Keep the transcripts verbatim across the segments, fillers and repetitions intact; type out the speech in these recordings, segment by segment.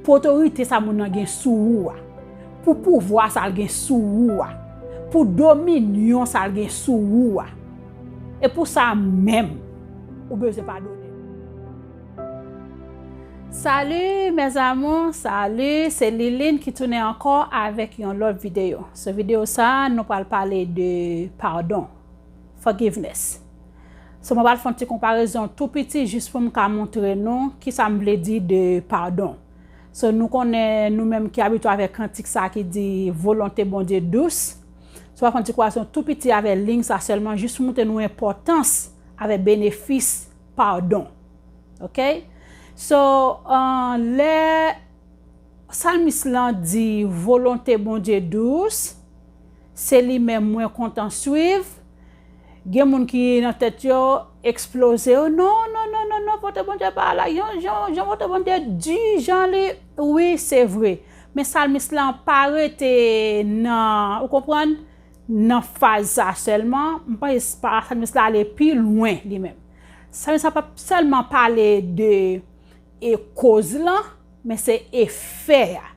Pou otorite sa moun nan gen sou ou a, pou pouvwa sa l gen sou ou a, pou dominyon sa l gen sou ou a. E pou sa menm, ou bezwen padone. Salut mes amours, salut, se Liline ki tounen ankò avèk yon lòt videyo. Sou videyo sa, nou pral pale de padon, forgiveness. So, mwen pral fè yon ti konparezon tou piti jis pou m ka montre nou ki sa m vle di de padon. So, nou konnen nou menm ki abitye avèk kantik sa ki di volonte Bondye dous. So, mwen pral fè yon ti konparezon tou piti avèk liy sa sèlman jis pou montre nou enpòtans avèk benefis padon. Ok? So, uh, lè salmis lan di volonte Bondye dous, se li menm mwen kontan swiv. Gen moun ki nan tèt yo eksploze yo, non, non, non, non, non, volonte Bondye pa la, jan, jan, jan volonte Bondye di, jan li, wi, se vre. Men salmis lan pa rete nan, ou konprann, nan faz sa sèlman. M panse pa salmis la ale pi lwen li menm. Salmis la pa sèlman pale de e koz lan, men se efè a.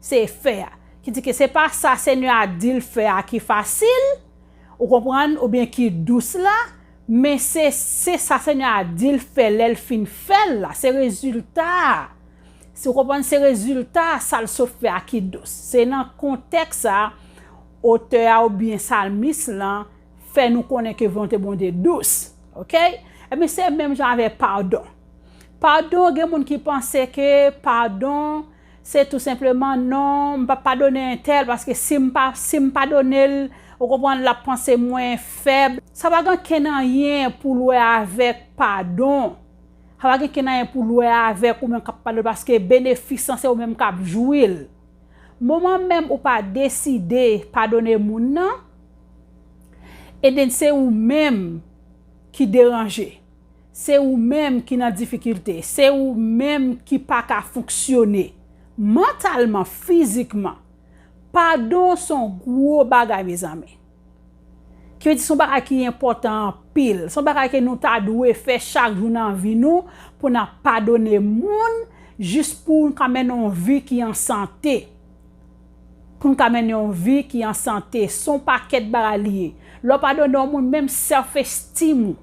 Se efè a. Ki di ke se pa sa Senyè a di l fè a ki fasil, ou konprann, oubyen ki dous la, men se, se sa Senyè a di l fè lè l fin fè l la. Se rezilta a. Si w konprann, se rezilta sa l sot fè a ki dous. Se nan kontèks sa, otè a oubyen salmis lan fè nou konnen ke volonte Bondye dous. Ok? Ebyen, se menm jan avèk padon. Padon, gen moun ki panse ke padon, se tou senpleman, non, m p ap padone entèl, paske si m pa, si m padone l, ou konprann, l ap panse mwen fèb. Sa pa gen ankenn anyen pou l wè avèk padon. Sa pa gen ankenn anyen pou l wè avèk ou menm k ap padone, paske benefis lan se ou menm k ap jwi l. Moman menm ou pa deside padone moun nan, ebyen se ou menm ki deranje. Se ou menm ki nan difikilte. Se ou menm ki pa ka fonksyone mantalman, fizikman. Padon se yon gwo bagay, mezanmi. Ki vle di se yon bagay ki enpòtan anpil. Se yon bagay ke nou ta dwe fè chak jou nan vi nou pou n ap padone moun jis pou n ka mennen yon vi ki an sante. Pou n ka mennen yon vi ki an sante. Se yon pakèt bagay li ye. Lè w padone yon moun, menm self esteem ou,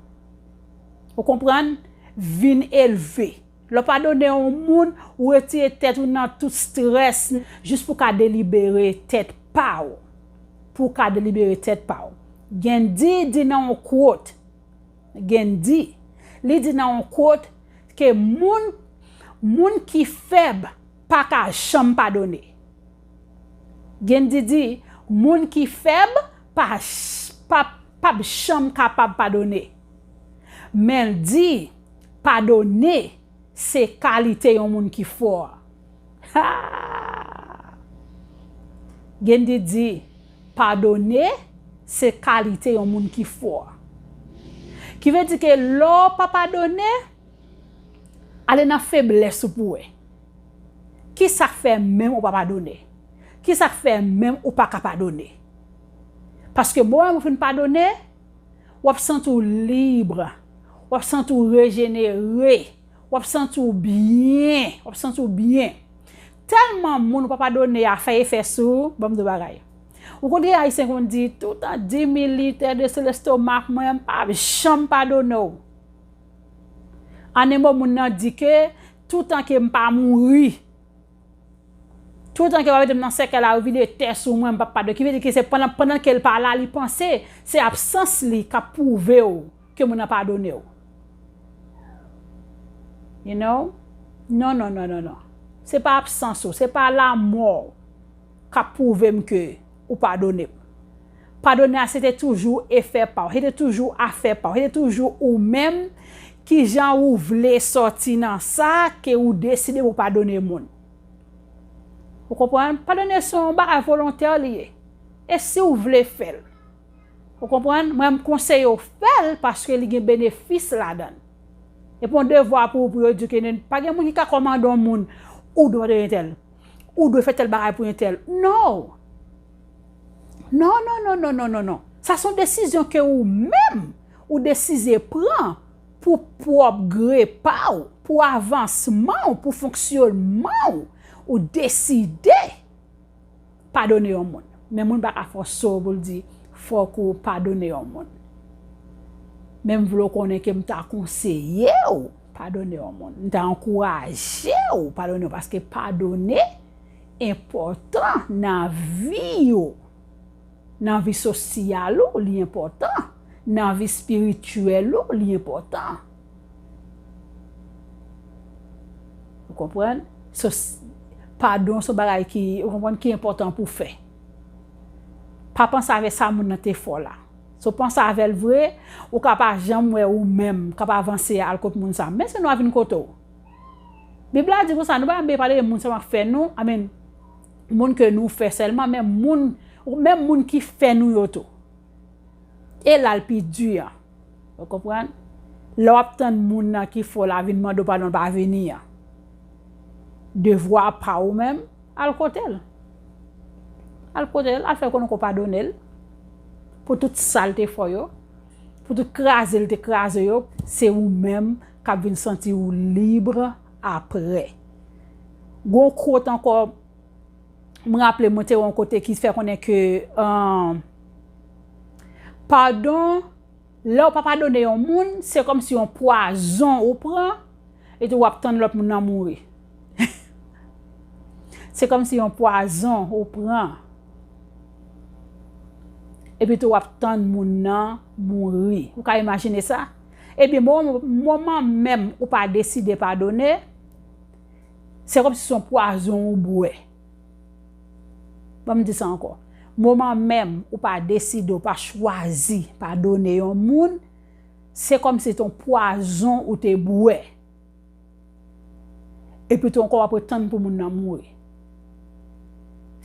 ou konprann, vin elve. Lè w padone yon moun, ou retire tèt ou nan tout strès, jis pou w ka delibere tèt pa w. Pou w ka delibere tèt pa w. Gandhi di nan yon quote, Gandhi, li di nan yon quote ke moun, moun ki fèb pa ka janm padone. Gandhi di, moun ki fèb pa, pa, p ap janm kapab padone. Men l di, padone se kalite yon moun ki fò. Ha! Gandhi di, padone se kalite yon moun ki fò. Ki vle di ke lè w pa padone, ale nan feblès ou pou wè. Ki sa k fè menm ou pa padone? Ki sa k fè menm ou pa ka padone? Paske moman ou fin padone, w ap santi w lib, w ap santi w rejenere, w ap santi w byen, w ap santi w byen. Tèlman moun ou pa padone a fè efè sou ou, ban m di w bagay. Ou konn gen Ayisyen konn di, toutan di militè de se lestomak mwen, m p ap janm padone w. An en mo, moun nan di ke toutan ke m pa mouri, toutan ke w pa mete m nan sèkèy la, ou vide tè sou mwen, m p ap padone. Ki vle di ke se pandan, pandan ke l pa la, li panse se absans li k ap pwouve w ke moun nan padone w. You know? Non, non, non, non, non. Se pa absans ou, se pa lanmò w k ap pwouve m ke ou padone m. Padone a, se te toujou efè pa w, se te toujou afè pa w, se te toujou ou menm, kijan ou vle sòti nan sa ke ou deside pou padone moun. Ou konprann? Padone se yon bagay volontè li ye. E si w vle fè l, ou konprann? Mwen, m konseye w fè l paske li gen benefis ladan l. E pa yon devwa pou, pou yo di ke pa gen moun ki ka kòmande yon moun, ou dwe padone entèl, ou dwe fè tèl bagay pou entèl. Non! Non, non, non, non, non, non, non. Sa se yon desizyon ke ou menm, ou deside pran pou pwòp gre pa w, pou avansman w, pou fonksyonman w. Ou deside padone yon moun. Men moun pa ka fòse w pou l di fòk ou padone yon moun. Men m vle w konnen ke m ta konseye w padone yon moun. M ta ankouraje w padone yon, paske padone enpòtan nan vi w. Nan vi sosyal ou, li enpòtan. Nan vi espirityèl ou, li enpòtan. Ou konprann? So, s- padon se yon bagay ki, ou konprann, ki enpòtan pou fè. Pa panse avè sa moun nan te fè w la. Si w panse avè l vre, ou ka pa janm wè ou menm k ap avanse al kot moun sa. Men si nou a vin kote w. Bib la di konsa, nou pa janm bezwen pale de moun sèlman k fè nou, amèn, moun ke nou fè sèlman, men moun, menm moun ki fè nou yo tou. E la l pi di an. Ou konprann? Lè w ap tann moun nan ki fè w la vin mande w padon, l pa vini an. Devwa pa ou menm, al kote l. Al kote l, al fè konnen ke w padone l. Pou tout sa l te fè w yo, pou tout kraze l te kraze yo, se ou menm k ap vin santi w lib apre. Gon quote ankò, m raple mwen te wè yon kote ki fè konnen ke, euh, padon, lè w pa padone yon moun, se kòmsi yon pwazon ou pran, epi w ap tann lòt moun nan mouri. Se kòmsi yon pwazon ou pran, epi tou w ap tann moun nan mouri. Ou ka imajine sa? Ebyen, mo-, moman menm ou pa deside padone, se kòmsi se yon pwazon ou bwè. Ban m di sa ankò. Moman menm ou pa deside, ou pa chwazi padone yon moun, se kòmsi se yon pwazon ou te bwè. Epi tou ankò, w ap ret tann pou moun nan mouri.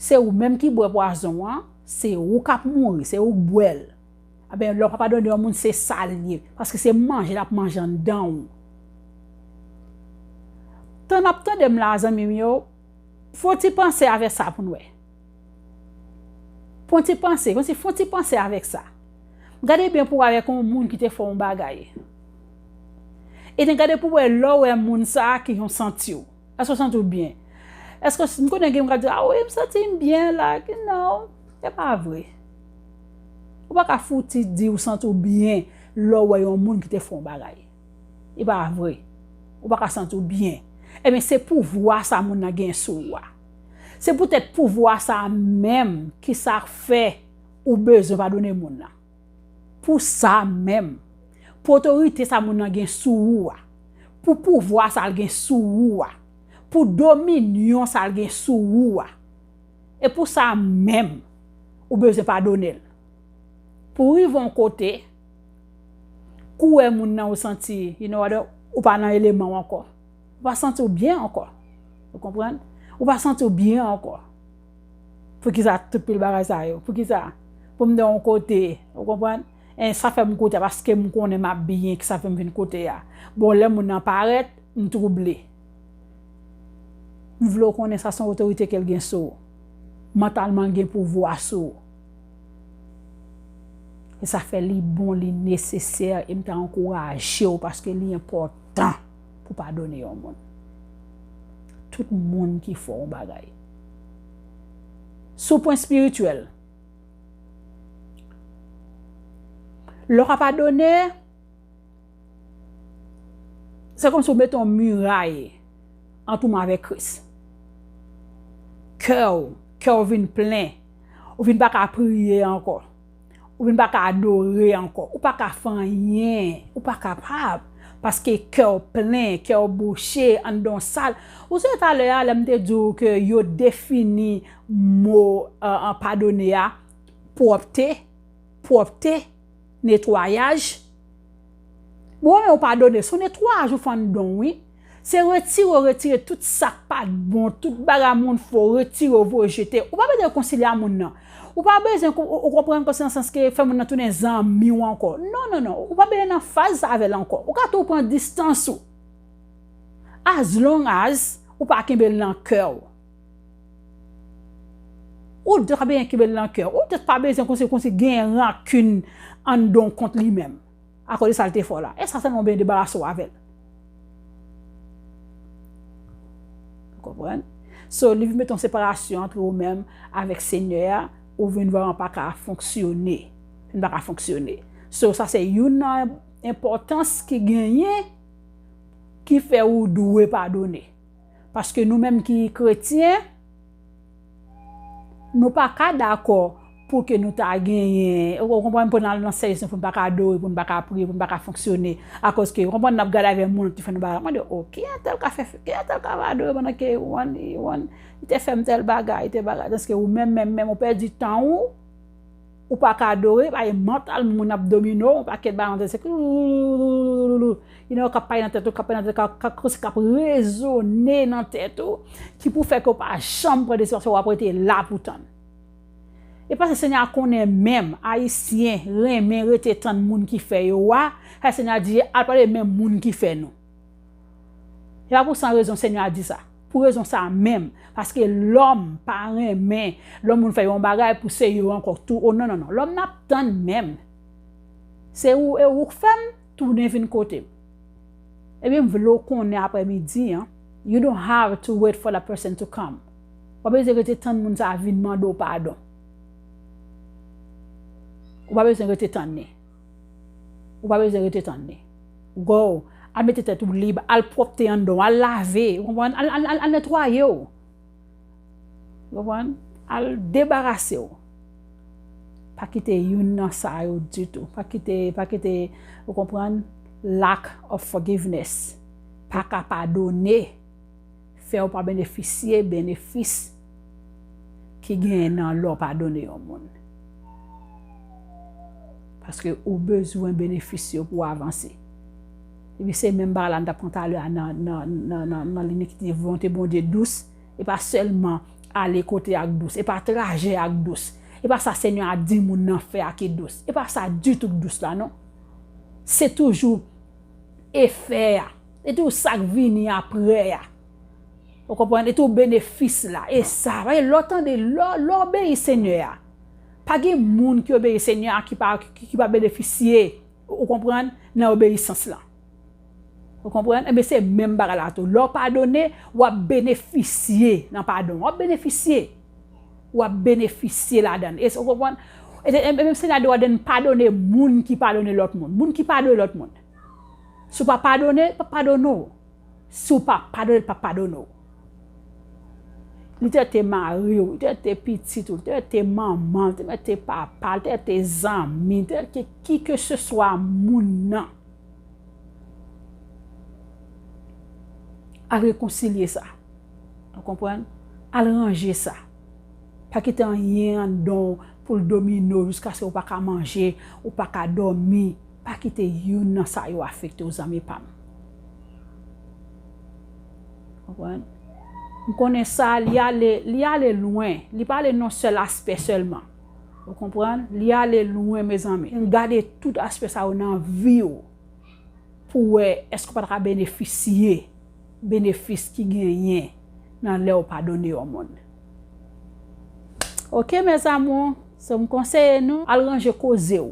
Se ou menm ki bwè pwazon an, se ou k ap mouri, se ou k bwè l. Ebyen, lè w pa padone yon moun, se sa l ye. Paske se manje l ap manje anndan w. Tan n ap tande m la, zanmi m yo, fè w ti panse avè sa pou n wè. Fè w ti panse, kòmsi fè w ti panse avèk sa. Gade byen pou w avèk yon moun ki te fè w yon bagay. E gade pou w wè lè w wè moun sa a ki jan w santi w. Èske w santi w byen? Èske m konnen gen moun k ap di, "A wi, m santi m byen la." Non, se pa vre. Ou pa ka fouti di ou santi w byen lè w wè yon moun ki te fè w yon bagay. E pa vre. Ou pa ka santi w byen. Ebyen, se pouvwa sa moun nan gen sou ou a. Se poutèt pouvwa sa a menm ki sa fè ou bezwen padone moun nan. Pou sa menm, pou otorite sa moun nan gen sou ou a, pou pouvwa sa l gen sou ou a, pou dominyon sa l gen sou ou a, e pou sa menm, ou bezwen padone l. Pou w rive yon kote, kou w wè moun nan, ou santi, you know what, ou pa nan eleman w ankò. Ou pa santi w byen ankò. Ou konprann? Ou pa santi w byen ankò. Poukisa tout pil bagay sa yo? Poukisa? Pou m nan yon kote, ou konprann? E sa fè m kote a, paske m konnen m ap byen, ki sa fè m vin kote a. Bon, lè moun nan parèt, m twouble. M vle w konnen sa se yon otorite ke l gen sou ou. Mantalman, l gen pouvwa sou ou. E sa fè li bon, li nesesè, e m ta ankouraje w paske li enpòtan pou padone yon moun. Tout moun ki fè w yon bagay. Sou pwen espirityèl, lè w ka padone, se kòmsi w mete yon miray ant ou menm avèk Kris. Kè w, kè w vin plen. Ou vin pa ka priye ankò. Ou vin pa ka adore ankò. Ou pa ka fè anyen. Ou pa kapab. Paske kè w plen, kè w bouche, anndan w sal. Ou sonje talè a, lè m te di w ke yo defini mo, euh, padone a, pwòpte, pwòpte, netwayaj. Bon, men ou padone, se yon netwayaj ou fè anndan w, wi. Se retire, w retire tout sa k pa t bon, tout bagay moun fè w, retire, w voye jete. Ou pa bezwen rekonsilye a moun nan. Ou pa bezwen, ou, ou konprann, kòmsi nan sans ke fè moun nan tounen zanmi w ankò. Non, non, non. Ou pa bezwen nan faz sa avè l ankò. Ou ka tou pran distans ou. As long as ou pa kenbe l nan kè w. Ou pa bezwen kenbe l nan kè w. Ou pa bezwen kòmsi, kòmsi gen rankin anndan w kont li menm. Akoz de sa l te fè w la. E sa sèlman w bezwen debarase w avè l. Ou konprann? So, li vin mete yon separasyon ant ou menm avèk Senyè a, ou vin vrèman pa ka fonksyone. Vin pa ka fonksyone. So, sa se youn nan enpòtans ki genyen ki fè ou dwe padone. Paske nou menm ki kretyen, nou pa ka dakò pou ke nou ta genyen, ou konprann, pou n al nan sèvis nou, pou n pa ka adore, pou n pa ka priye, pou n pa ka fonksyone. Akoz ke, ou konprann, n ap gade avèk moun ki fè nou bagay. Mwen di, oh, ki entèl ka fè, ki entèl ka adore pandan ke one, one, li te fè m tèl bagay, li te bagay. Tandiske ou menm, menm, menm, ou pèdi tan ou, ou pa ka adore, pa gen mantal moun ap domine w, yon pakèt bagay nan tèt, se you know, k ap pale nan tèt ou, k ap pale nan tèt, k ap, k ap, k ap rezone nan tèt ou, ki pou fè ke w pa janm pran desizyon, se w ap rete la pou tann. E paske Senyè a konnen menm Ayisyen renmen rete tann moun ki fè yo a, sa Senyè a di, al pale menm moun ki fè nou. E pa pou san rezon Senyè a di sa. Pou rezon sa a menm. Paske lòm pa renmen lè moun fè yon bagay pou se yo ankò tou. Oh, non, non, non. Lòm n ap tann menm. Se ou, e ou k fè m, tounen vin kote m. Ebyen, m vle w konnen aprè midi an, you don't have to wait for that person to come. W pa bezwen rete tann moun sa a vin mande w padon. Ou pa bezwen rete tann li. Ou pa bezwen rete tann li. Go, al mete tèt ou lib, al pwòpte anndan w, al lave, ou konprann? Al, al, al, al netwaye w. Ou konprann? Al debarase w. Pa kite youn nan sa yo ditou. Pa kite, pa kite, ou konprann? Lack of forgiveness. Pa ka padone. Fè w pa benefisye benefis ki genyen nan lè w padone yon moun. Paske ou bezwen benefis yo pou w avanse. Epi se menm bagay la n t ap pran talè a nan, nan, nan, nan, nan liy ki di volonte Bondye dous, e pa sèlman ale kote ak dous, e pa trajè ak dous, e pa sa Senyè a di moun nan fè a ki dous, e pa sa ditou k dous la non. Se toujou efè a, se toujou sa k vini aprè a. Ou konprann? E tou benefis la. E sa, paske lè w tande, lè, lè w obeyi Senyè a, pa gen moun ki obeyi Senyè a ki pa, ki, ki pa benefisye, ou konprann, nan obeyisans lan. Ou konprann? Ebyen, se menm bagay la tou. Lè w padone, w ap benefisye nan padon. W ap benefisye. W ap benefisye ladan l. E, ou konprann? E, e, e menm Senyè a di w padone moun ki padone lòt moun. Moun ki padone lòt moun. Si w pa padone, l p ap padone w. Si w pa padone, l p ap padone w. Li te rete mari w, li te rete pitit ou, li te rete manman, li te rete papa, li te rete zanmi, li te rete ki ke se swa moun nan. Al rekonsilye sa. Ou konprann? Al ranje sa. Pa kite anyen anndan w pou l domine w jiskaske w pa ka manje, ou pa ka dòmi. Pa kite youn nan sa yo afekte w, zanmi pa m. Konprann? M konnen sa, li ale, li ale lwen. Li pa ale nan sèl aspè sèlman. Ou konprann? Li ale lwen, mezanmi. Gade tout aspè sa yo nan vi w pou w wè èske w pa ta ka benefisye benefis ki genyen nan lè w padone yon moun. Oke, mes amours, so m konseye nou, al ranje koze w,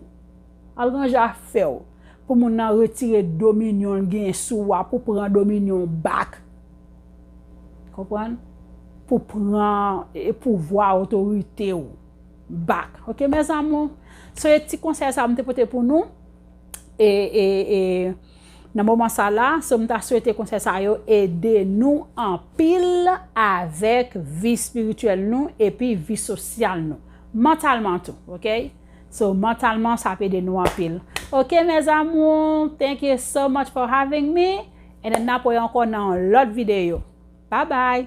al ranje afè w, pou moun nan retire dominyon l genyen sou w a, pou pran dominyon w back. Konprann? Pou pran, e, pouvwa, otorite w back. Oke, mes amours? So, e ti konsèy sa a m te pote pou nou. E, e, e, nan moman sa la, so m ta swete konsèy sa yo ede nou anpil avèk vi espirityèl nou epi vi sosyal nou. Mantalman tou, oke? So, mantalman, sa ap ede nou anpil. Oke, mes amours, thank you so much for having me. And then, n ap wè ankò nan yon lòt videyo. Bye bye!